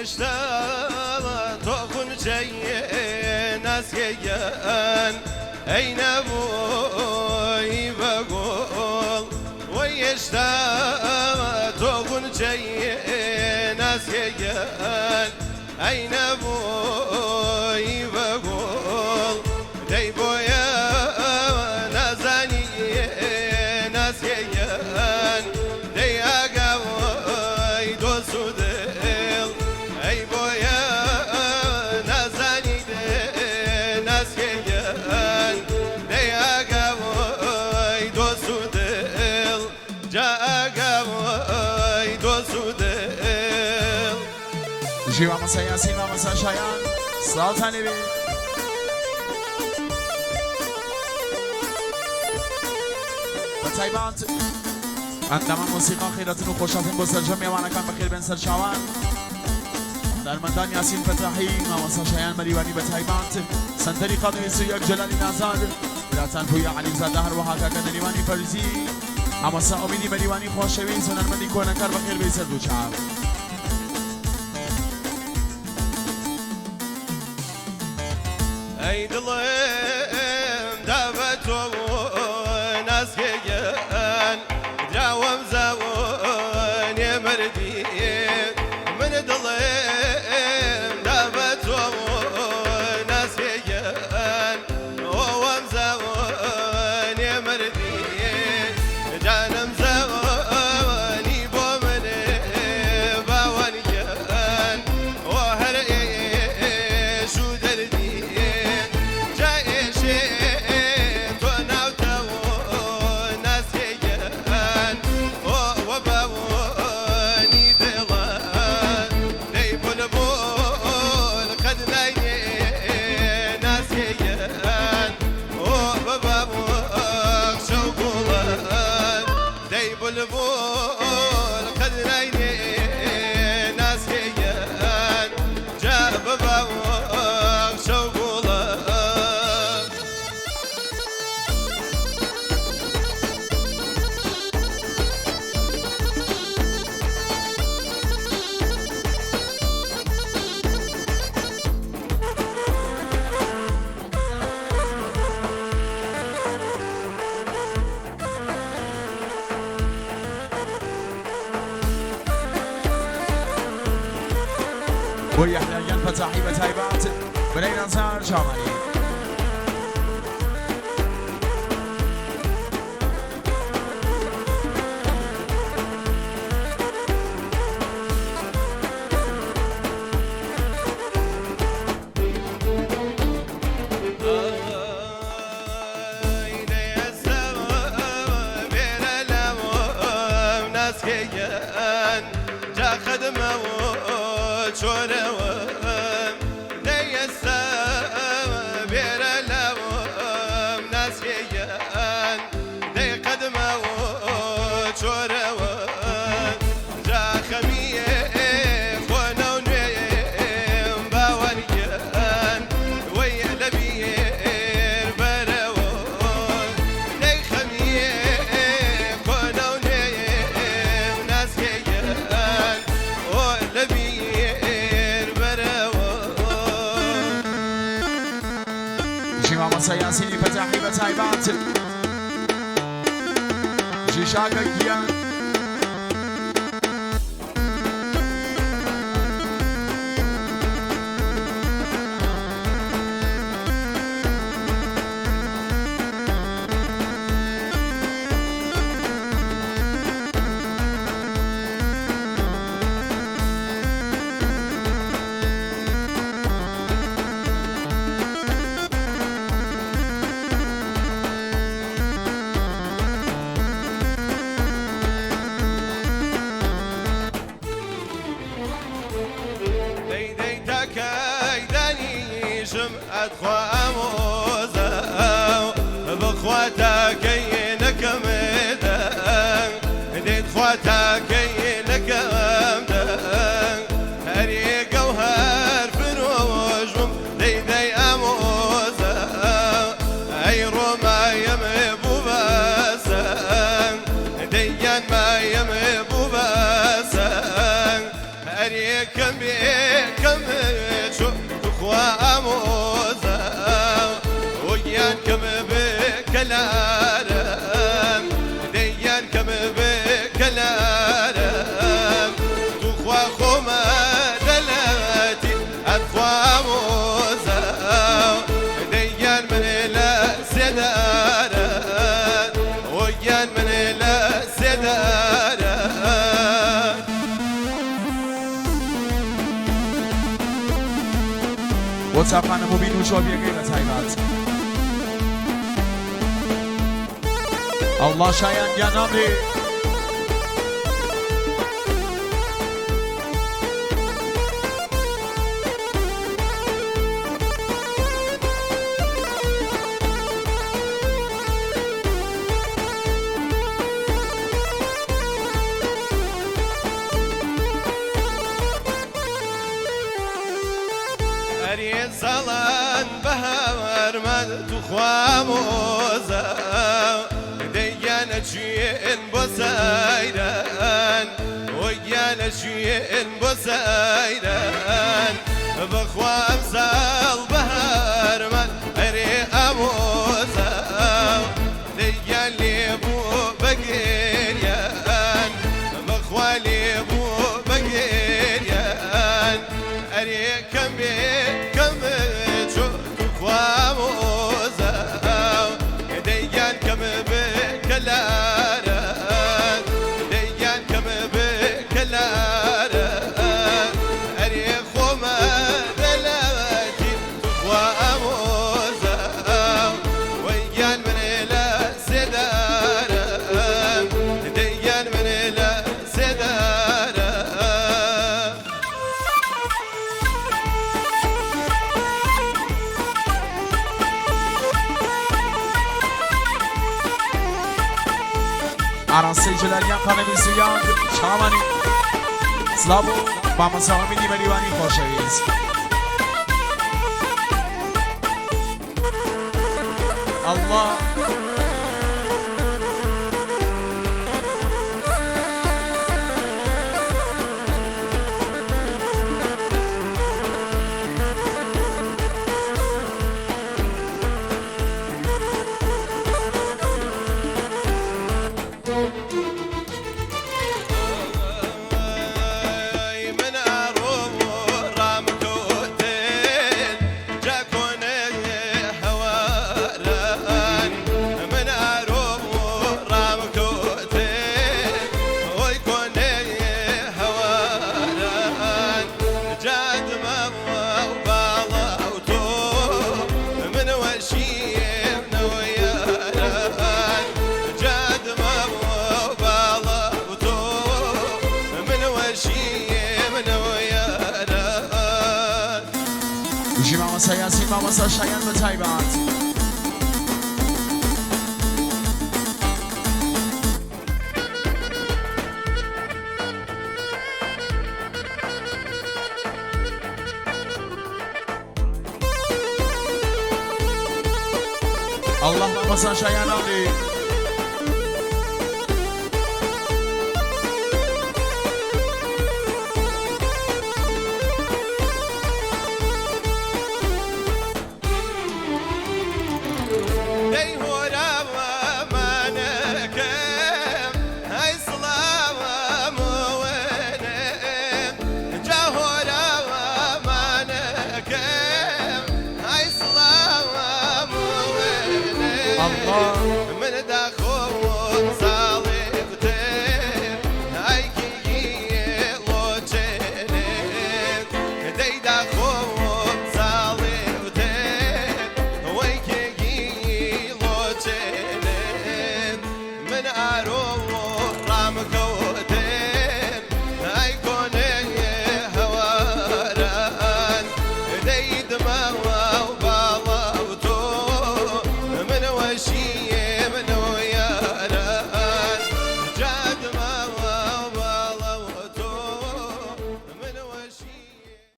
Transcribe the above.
وەیشتا تۆ خونچەی ناسکێگەن ئەی نەبووی بە گوڵ وەیشتا تۆ خونچەی ناسکێگەن ئەی نەبووی بە گوڵ دەی بۆیە نازانی ناسکێگەن دەی ئاگاوی دۆست و دڵ ئەی بۆیە نازانی ناسکێگەن دەی ئاگاوی دۆست و دڵ جا ئاگاوی دۆست و دڵ. ژی مامۆستا یاسین مامۆستا شایان سڵاوتان لێبێ. بە تایبەت ئەندامان مۆسیقا خێراتن و خۆشاتن بۆ سەرجەم مێوانەکان بەخێر بێن سەرچاوان هونەرمەندان یاسین فەتاحی مامۆستا شایان مەریوانی بە تایبەت سەنتەری قەدری 31 جەلالی نازاد براتان پویا عەلیزادە هەروەها کاکە نەریمانی فەرزی مامۆستا ئومیدی مەریوانی خۆشەویست هونەرمەندی کۆنەکار بەخێر بێی سەر دوو چاو. ئەی دڵم دا بە تۆ ناسکێگەن دراوەم زاوەنێ مردی من دڵم دا بە تۆ ناسکێگەن ئەوەم زاوەنێ مردی جانم زاوەنی بۆ من باوەنگەن ئۆ هەر ئێش و دەردی جا ئێشێ تۆ ناوتەوە ناسکێگەن ئۆ وە باوەنی دڵان دەی بولبول قەد ناینێ ناسکێگەن ئۆ بە باوەخشە و گوڵان دەی بولبول قەد ناینێ ناسکێگەن جا بە باوەخشە و گوڵان. بۆ یەحیا گیان فەتاحی بە تایبەت برای نازار چاوانی. ئای دەیەسەم بێرە لەوم ناسکێگەن جا خدمەوە چۆرەوە دەیەسەم بێرە لەوم ناسکێگەن دەی قەدمەوە چۆرەوە جا خەمیێ خۆنە و نوێم باوەنگەن وەی لەبیر بەرەوە دەی خەمیێ خۆنە و نوێم ناسکێگەن ئۆ لەبیر بەرەوە. ژی مامۆستا یاسینی فەتاحی بە تایبەت ژی شاکە گیان. دەی دەی تاکای دانیشم ئەتخوا ئامۆزە بخوا تاکەی نەکەم دەنگ دەی تخوا تاکەی نەکەم دەنگ هەرێکە و هەر فرۆژم دەی دەی ئامۆزە ئەی ڕۆمایەم بوو بەسەنگ دەیان مایەم بوو بەسەنگ هەرێکەم بێ تخوا ئامۆزا وگیان کەم بکەلارم دەیان کەم بکەلارم توخوا خۆمە دەلەتی ئەتخوا ئامۆزا دەیان من لە سێدارە وگیان من لە سێدارە. بۆ چاپخانە موبین و چۆپیەکەی بە تایبەت. ئەڵڵا شایان گیان نامرێ. ئەرێ ساڵان بەهارمان توخوا مۆزە دەیانە چیێن بۆ سایران وەگیانە چیێن بۆ سایران بەخوا ئەمساڵ بەهارمان ئەرێ ئامۆزە دەیان لێ بوو بەگریان بەخوا لێ بوو بەگریان ئەرێ کەم بێ کەم چۆ توخوا مۆزە دەیان کەم بکەلارە دەیان کەم بکەلارە ئەرێ خۆمە دەلەتی توخوا ئامۆزە وەیان من لە سێدارە دەیان من لە سێدارە. ئاراستەی جەلالیان خانە 21 چاوانی سلااو و مامۆستا هەمیدی مەریوانی خۆشەویست. ئەڵڵا من ئاڕۆم و ڕامکەوتن جاکۆنە هەواران من ئارۆم و ڕامکەوتن ئۆی کۆنێ هەواران جادمەوە و باڵاو تۆ من وەشیم نەوەیاران جادمەوە و باڵاو تۆ من وەشیم نەوەیاران. بژی مامۆستا یاسین مامۆستا شایان بە تایبەت. ئەڵڵا مامۆستا شایان نامرێ.